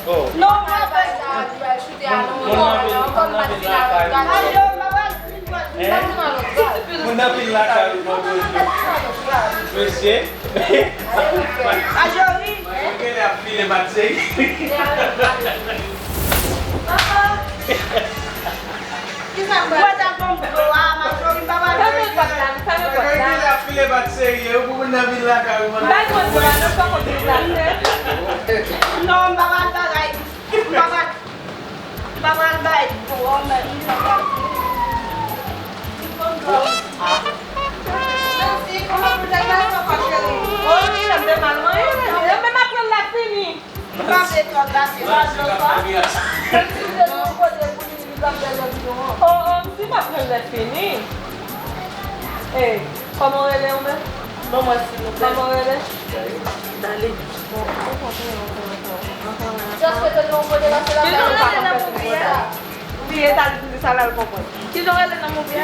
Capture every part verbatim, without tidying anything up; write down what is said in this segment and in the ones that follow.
Oh. Non, mwen pa sa, li pral choute a non, non, non, kòm match final, gade. Ayo, mwen pral vin pral vin pral vin nan lòt gad. Moun nan vin lakay ou, mwen pral vin. Mesye. Majori. Ou genlè ap file bat seri. Kisa m pral fè? Mwen ta konn dlo a, Majori, m pa pral fè. Fèmen pòt la, fèmen pòt la. Ou genlè ap file bat seri, ou pou moun nan vin lakay ou, mwen. Bay mwen dlo a, nou pa konn ki sa fè. Non, m pa pral bagay. M pa pral, m pa pral bay dlo a, men m pral. Mèsi, kòman pou tèt la, sa pa cheri? Oh, li sanble mal, mwen. Yo, men m ap pran l la fini. M pa vle twòp la, se pa dlo sa. Menm si w te nan yon kote pou li, li p ap bèl nan bidon an. Oh, oh, m di m ap pran l lè fini. Ey, kòman w rele ou menm? Ban mwen silvouplè. Kòman w rele? Dale. Bon, ou konprann, ou konprann, ou konprann. Just ke te gen yon kote pase la. Ki jan w rele nan movie a? Li e ta di sa l al konprann. Ki jan w rele nan movie a?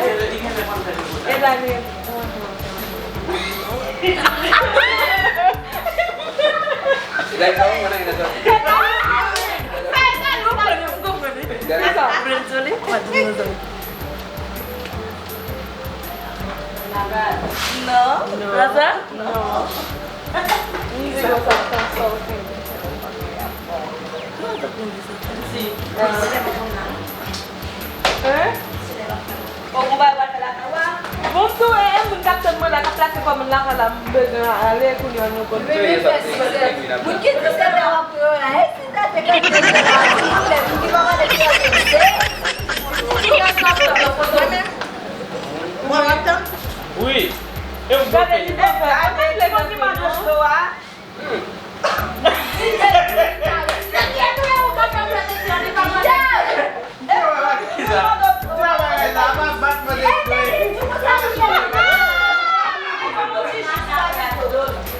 E Daniel. Non. Non. Raza? Non. Mizik konsa, konsa, Hein? Bon, m tou, e, e, moun k ap tann mwen la, k ap plase kò moun lakay la, m bezwen ale kounye a nou konn. Moun ki di se lè w ap yo la, e si sa te kòm se lè w ap yo la, moun ki pa pale kreyòl se. Mwen ap tann. Wi. E w gade li fè. Gade li fè.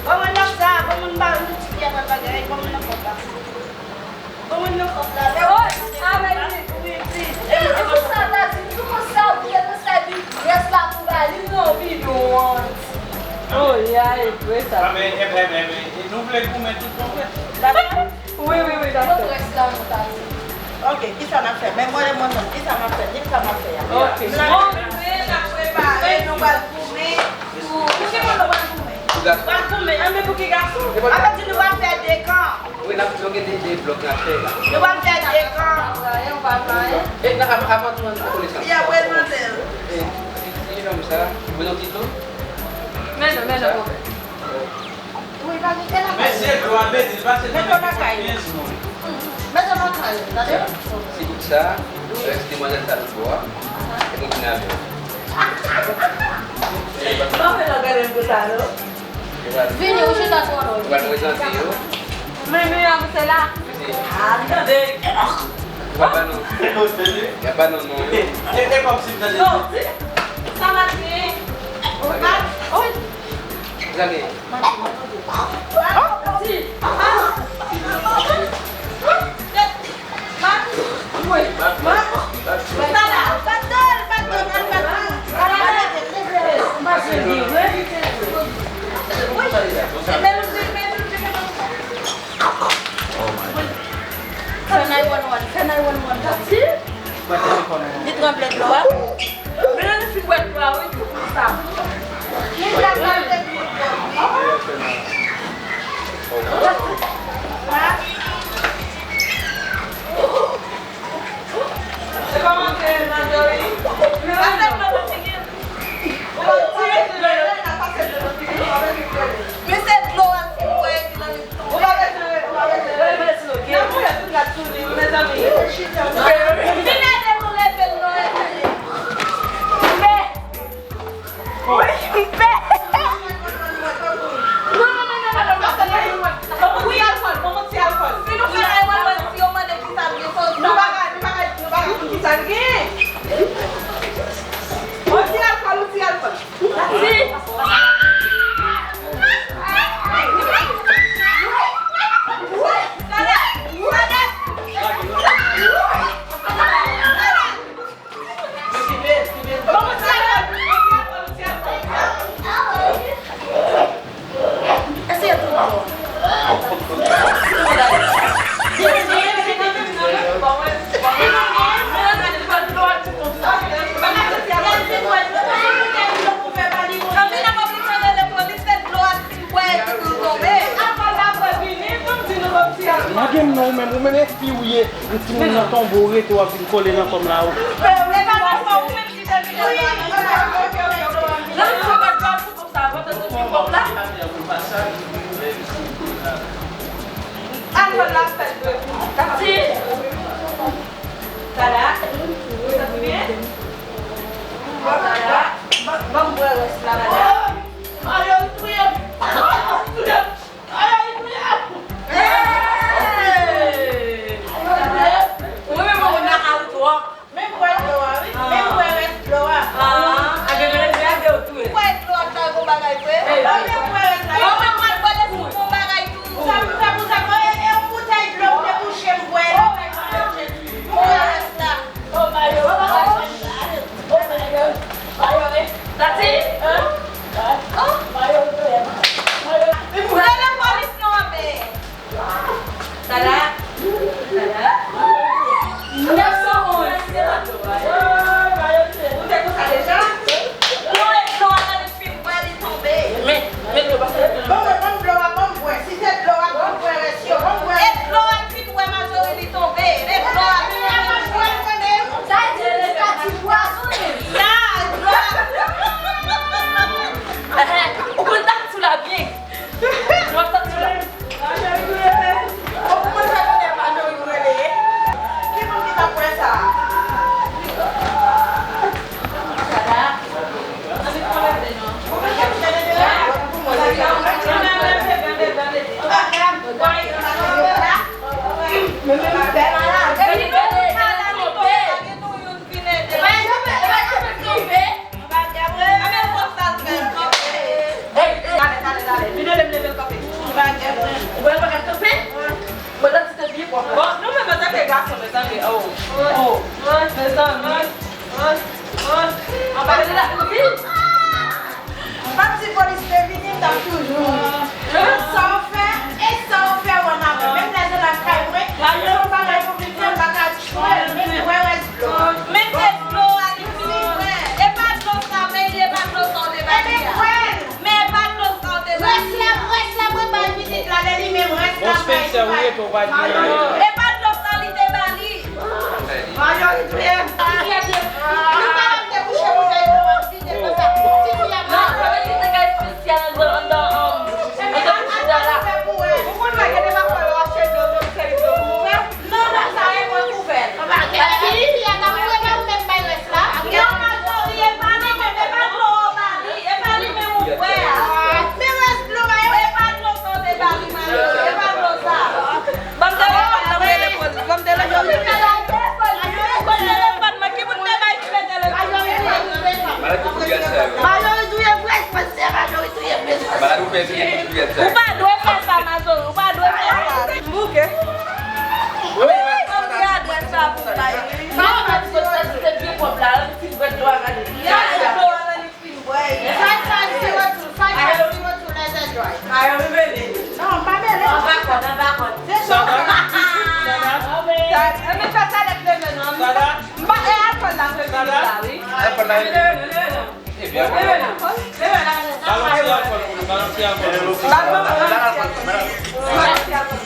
Bon, mwen nan sa, bon, mwen ba yon ti kè bagay, bon, mwen nan konpa. Bon, mwen nan konpa. Oh, avèk li. Wi, wi. E pou sa ta di, pou konsa, pou te konsa, di, rès la pou ba li nan bidon an. Oh, ya, e vre sa. Ah, men, e, e, e, e, nou vle goumen tout bon vre. Dakò? Wi, wi, wi, dakò. Bon, rès la, nou ta di. Ok, kisa n ap fè? Men mwen, mwen menm, kisa m ap fè? Di m sa m ap fè a. Ok. Bon, nou pral prepare, nou pral goumen pou, pou ki moun nou pral goumen? Pou gason. Pral goumen, anben pou ki gason? Anben di nou pral fè de kan. Wi, n ap, nou gen de, de blòk n ap fè la. Nou pral fè de kan. E, nan, av-, avan tou, an konesans. Y ap prezante l. E, ti, ti, ti nonm sa, mwen non ti tou. Men non, men non. Wi, pa gen lakay. Mesye, dlo a beni, li pase nan men kenz moun. Mete lakay, tande? Ti bout sa, rès demwazèl sa tout bò a. E mwen vin avè w. Mwen fè nan gade m konsa, non? Vini, ou chita twò lwen. Ou pral prezante yo. Men, men, men, se la. Ah, tande. Y ap ba nou, y ap ba nou non yo. E, e kòmsi m tande. Non, se sa m ap di. Gade. Fè nine one one, fè nine one one. Li tranble dlo a. Men nan li fin bwè dlo a, wi, pou sa. Li tranble dlo a, wi. Se kòman ke Marjorie? Pase dlo nan figi l. Ou pa tire dlo nan figi l, pase dlo nan figi l, ou pa mete dlo. Men se dlo a ki bwè epi nan li tonbe. Ou pa bezwen, ou pa bezwen rele sou, ok? Nan mouye tout gad sou li, wi, mezanmi. Vin ede nou leve l non, Eveline. Mè. Wi, mè. Non, non, non, non, non, non, non, non, non, non. Wi, Lage m non, ou menm, ou menm e fi ou ye. Yon timoun nan tonbe, ou rete, w ap vin kole nan kò m la, ou. Al fè l la fèt vre. Tati. Dada. Tati byen. Dada. Ban, ban m bwè rès la, dada. Ayo, touye m. Ayo, touye m. Ayo, touye m. Hey! Ou menm ou nan kay ou twòp. Men bwè dlo a, wi. Men bwè rès dlo a. Ah, a gen lè gade ou tou. Bwè dlo a, sa gon bagay vre. Hey. Bon, men bwè rès la. Bon, men bwè, bwè de sou gon bagay tou. Sa pou, sa pou, sa pou, e, e yon boutèy dlo ou te bouche m bwè la. Bwè rès la. Oh, Mayo. Oh, Mayo. Mayo, eh. Tati? Hein? Oh. Mayo, Mayo. Rele polis non, anben. Dada. Dada. Nèf san onz. Ou te konsa deja? Ou e dlo a nan li fin bwè li tonbe. Men, men dlo pa se dlo. Bon, men ban m dlo a, ban m bwè. Si se dlo a, ban m bwè rès yo, ban m bwè. E dlo a li fin bwè Majori li tonbe. E dlo a li fin bwè. Sa di li ka ti pwazonnen. Sa, dlo a. Ou konn tati la byen. Dlo tati la. Majori touye. Bon, pou mwen sa konnen Majori touye li ye. Ki moun ki t ap wè sa? Dada. Annik mwen leve non. Ou mete m tande de la. Pou mwen leve. Mwen leve, mwen leve, mwen leve. Men, men, men, men. Epi nou tout malad, nou tout malad, nou youn vin ede. Mwen leve, mwen leve, mwen leve. Ou pa gen vre? Anben, fòk sa l fè l kanpe. Ey, ey, talè, talè, talè. Vin ede m leve l kanpe. Ou pa gen vre? Ou pa ka kanpe? Mwen, tati te byen pwòp. Bon, nou menm antanke gason, mezanmi, oh, oh, mezanmi. Anba de la, wi. M p ap di polis te vini, m t ap toujou. Sa w fè, e sa w fè, w ann avè. Menm lè se nan kay mwen, se yon bagay pou vin fè, m pa ka di. Mwen, mwen, mwen rès dlo a. Mete dlo a, li fin bwè. E pa dlo sa, men e pa dlo sa w te ba li a. Men e pa dlo sa w te ba li a. Rès la, rès la, mwen bay pitit la, men li menm rès la, bay li, bay. E pa dlo sa li te ba li. Majori touye m. Li pa menm te bouche boutèy dlo a, li vide konsa. Ti fi a pa. Non, sa vle di se kay espesyal anndan, anndan, um, anndan pitit la la. Ou konn wè gen de pafwa lè w achte dlo, yo sèvi dlo pou ouvè. Non, non, sa e mwen k ouvè l. Epi, fi a t ap fouye ba ou menm bay rès la. Non, Majori, e pa li menm, e pa dlo w ba li, e pa li menm ou bwè a. Men rès dlo a yo, e pa dlo sa w te ba li, Majori, e pa dlo sa. Ban m telefòn nan, mwen rele polis, ban m telefòn nan. Ban m telefòn mwen, ki moun te bay ki telefòn? Maladi pou gad sa yo. Majori touye vre, se Majori touye vre. Maladi ou fè vini pou gad sa yo. Ou pa dwe fè sa, Majori, ou pa dwe fè sa. M bouke. Wi, wi, wi. Gade sa pou bay. Non, men ti kote sa, se byen pwòp la, ti bwèt dlo a gade. Ya, dlo a nan li fin bwè. Five five zero two, five five zero two, let's enjoy. Ayo, m rele. Non, pa mele. Anba kòd, anba kòd. Se sa. Sa, e, men sa, sa lèt leve non. M pa, e alkòl la, se vini la, wi. Alkòl la, wi. Leve, leve, leve. Ebyen, balon ti alkòl pou nou, balon ti alkòl pou nou. Balon ti alkòl.